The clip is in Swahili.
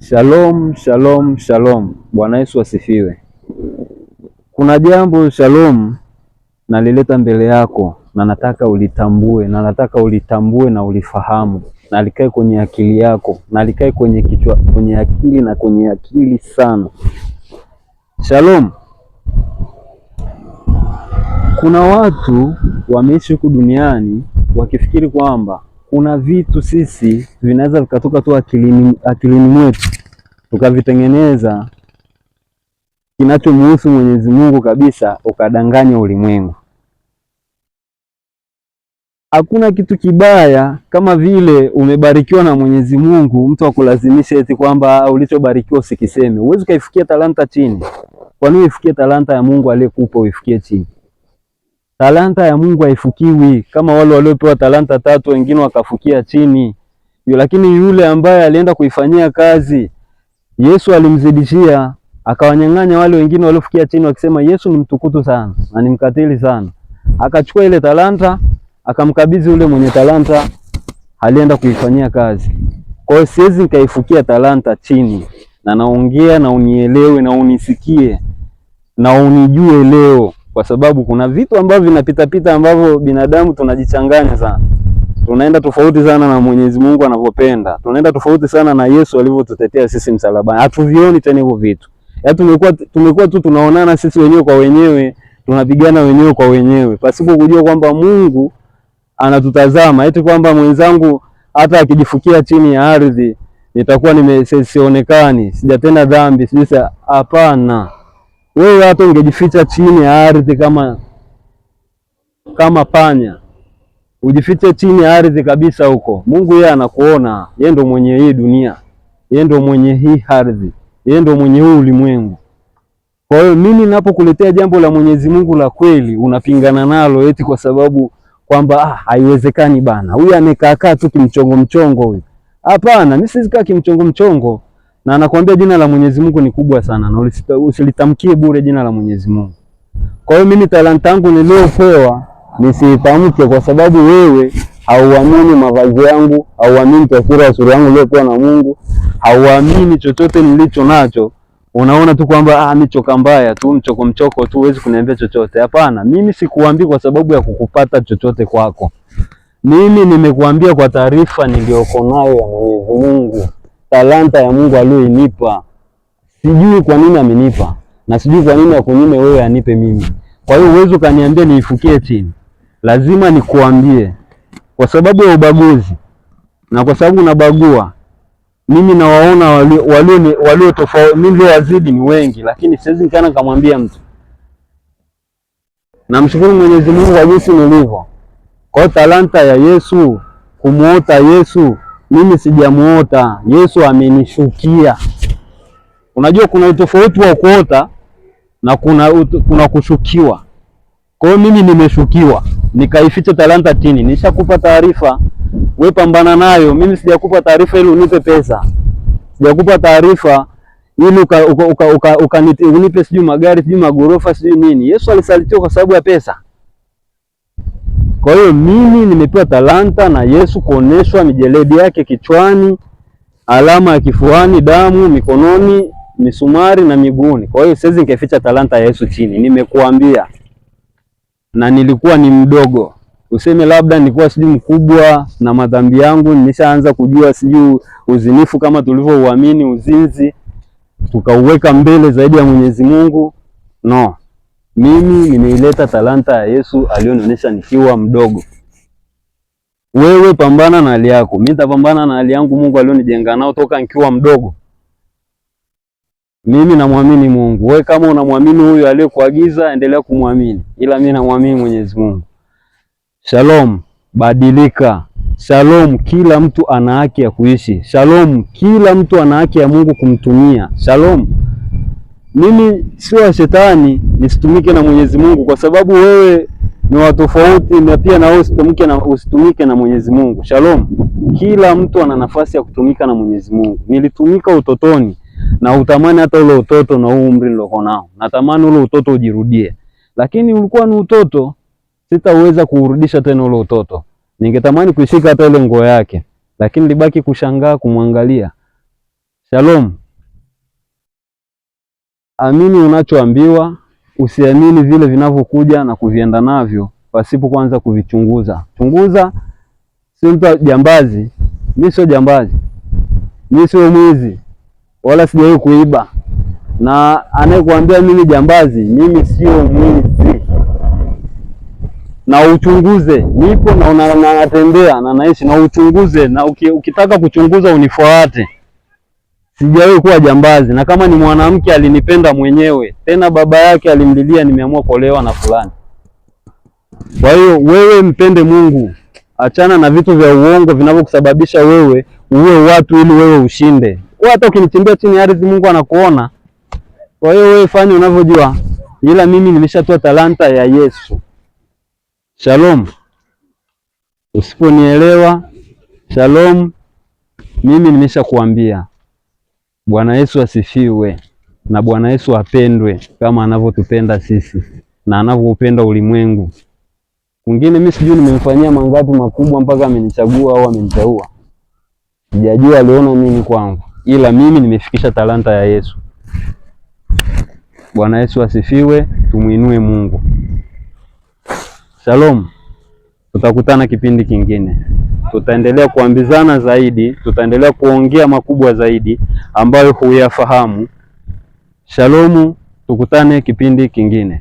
Shalom, shalom, shalom. Bwana Yesu asifiwe. Kuna jambo shalom nalileta mbele yako na nataka ulitambue, na nataka ulitambue na ulifahamu, na likae kwenye akili yako, na likae kwenye kichwa, kwenye akili na kwenye akili sana. Shalom. Kuna watu wameishi huku duniani wakifikiri kwamba kuna vitu sisi vinaweza vikatoka tu akilini mwetu tukavitengeneza kinachomuhusu Mwenyezi Mungu kabisa, ukadanganya ulimwengu. Hakuna kitu kibaya kama vile umebarikiwa na Mwenyezi Mungu, mtu akulazimisha eti kwamba ulichobarikiwa usikiseme. Huwezi ukaifikia talanta chini. Kwa nini uifikie talanta ya Mungu aliyekupa uifikie chini? Talanta ya Mungu haifukiwi, kama wale waliopewa talanta tatu, wengine wakafukia chini. Lakini yule ambaye alienda kuifanyia kazi, Yesu alimzidishia, akawanyang'anya wale wengine waliofukia chini, wakisema Yesu ni mtukutu sana na ni mkatili sana. Akachukua ile talanta akamkabidhi yule mwenye talanta, alienda kuifanyia kazi. Kwa hiyo siwezi nikaifukia talanta chini, na naongea na unielewe na unisikie na unijue leo, kwa sababu kuna vitu ambavyo vinapita pita ambavyo binadamu tunajichanganya sana, tunaenda tofauti sana na Mwenyezi Mungu anavyopenda, tunaenda tofauti sana na Yesu alivyotutetea sisi msalabani. Hatuvioni tena hivyo vitu, yaani tumekuwa tu tunaonana sisi wenyewe kwa wenyewe, tunapigana wenyewe kwa wenyewe pasipo kujua kwamba Mungu anatutazama, eti kwamba mwenzangu hata akijifukia chini ya ardhi nitakuwa nimesionekani, sijatenda dhambi, sijui. Hapana, wewe hata ungejificha chini ya ardhi kama panya, ujifiche chini ya ardhi kabisa huko, Mungu yeye anakuona. Yeye ndo mwenye hii dunia, yeye ndo mwenye hii ardhi, yeye ndo mwenye huu ulimwengu. Kwa hiyo mimi ninapokuletea jambo la Mwenyezi Mungu la kweli, unapingana nalo eti kwa sababu kwamba haiwezekani bana, huyu amekaa tu kimchongo mchongo huyu. Hapana, mimi siwezi kaa kimchongo mchongo. Na anakuambia jina la Mwenyezi Mungu ni kubwa sana na usilitamkie bure jina la Mwenyezi Mungu. Kwa hiyo mimi talanta yangu niliyopewa nisiitamke kwa sababu wewe hauamini mavazi yangu, hauamini taswira ya sura yangu iliyokuwa na Mungu, hauamini chochote nilicho nacho. Unaona tu kwamba michoka mbaya tu, mchoko mchoko tu, huwezi kuniambia chochote. Hapana, mimi sikuambii kwa sababu ya kukupata chochote kwako. Mimi nimekuambia kwa taarifa niliyoko nayo ya Mwenyezi Mungu, talanta ya Mungu aliyoinipa. Sijui kwa nini amenipa na sijui kwa nini akunyime wewe anipe mimi. Kwa hiyo huwezi ukaniambia niifukie chini, lazima nikuambie kwa sababu ya ubaguzi na kwa sababu unabagua. Mimi nawaona walio tofauti, mimi niliowazidi ni wengi, lakini siwezi nikana nikamwambia mtu. Namshukuru Mwenyezi Mungu kwa jinsi nilivyo. Kwa hiyo talanta ya Yesu, kumuota Yesu, mimi sijamuota Yesu, amenishukia. Unajua kuna utofauti wa kuota na kuna kushukiwa. Kwa hiyo mimi nimeshukiwa, nikaificha talanta chini. Nishakupa taarifa, we pambana nayo. Mimi sijakupa taarifa ili unipe pesa, sijakupa taarifa ili unipe sijui magari sijui magorofa sijui nini. Yesu alisalitiwa kwa sababu ya pesa. Kwa hiyo mimi nimepewa talanta na Yesu kuoneshwa mijeledi yake kichwani, alama ya kifuani, damu mikononi, misumari na miguuni. Kwa hiyo siwezi nikaificha talanta ya Yesu chini. Nimekuambia, na nilikuwa ni mdogo, useme labda nilikuwa sijui mkubwa na madhambi yangu nimeshaanza kujua sijui uzinifu kama tulivyouamini uzinzi tukauweka mbele zaidi ya Mwenyezi Mungu. No, mimi nimeileta talanta ya Yesu aliyonionyesha nikiwa mdogo. Wewe pambana na hali yako, mimi nitapambana na hali yangu Mungu alionijenga nao toka nikiwa mdogo. Mimi namwamini Mungu. Wewe kama unamwamini huyu aliyekuagiza, endelea kumwamini, ila mimi namwamini Mwenyezi Mungu. Shalom, badilika. Shalom, kila mtu ana haki ya kuishi. Shalom, kila mtu ana haki ya Mungu kumtumia. Shalom, mimi sio wa shetani nisitumike na Mwenyezi Mungu, kwa sababu wewe ni wa tofauti na pia na wewe usitumike na Mwenyezi Mungu. Shalom, kila mtu ana nafasi ya kutumika na Mwenyezi Mungu. Nilitumika utotoni na utamani hata ule utoto na huu umri niliokuwa nao, natamani ule utoto ujirudie, lakini ulikuwa ni utoto, sitaweza kuurudisha tena ule utoto. Ningetamani kuishika hata ile nguo yake, lakini libaki kushangaa kumwangalia. Shalom. Amini unachoambiwa, usiamini vile vinavyokuja na kuvienda navyo pasipo kwanza kuvichunguza. Chunguza, si mtu jambazi. Mimi sio jambazi, mimi sio mwizi, wala sijawahi kuiba, na anayekuambia mimi jambazi, mimi sio mwizi. Na uchunguze, nipo na natembea na naishi, na uchunguze, na ukitaka kuchunguza unifuate. Sijawahi kuwa jambazi, na kama ni mwanamke alinipenda mwenyewe, tena baba yake alimlilia, nimeamua kuolewa na fulani. Kwa hiyo wewe mpende Mungu, achana na vitu vya uongo vinavyokusababisha wewe uwe watu ili wewe ushinde. Wewe hata ukinichimbia chini ya ardhi Mungu anakuona. Kwa hiyo wewe fanya unavyojua, ila mimi nimeshatoa talanta ya Yesu. Shalom. Usiponielewa, shalom, mimi nimeshakuambia. Bwana Yesu asifiwe na Bwana Yesu apendwe kama anavyotupenda sisi na anavyopenda ulimwengu. Mwingine mimi sijui nimemfanyia mangapi makubwa mpaka amenichagua au ameniteua. Sijajua aliona nini kwangu, ila mimi nimefikisha talanta ya Yesu. Bwana Yesu asifiwe, tumuinue Mungu. Shalom. Tutakutana kipindi kingine, tutaendelea kuambizana zaidi, tutaendelea kuongea makubwa zaidi ambayo huyafahamu. Shalomu, tukutane kipindi kingine.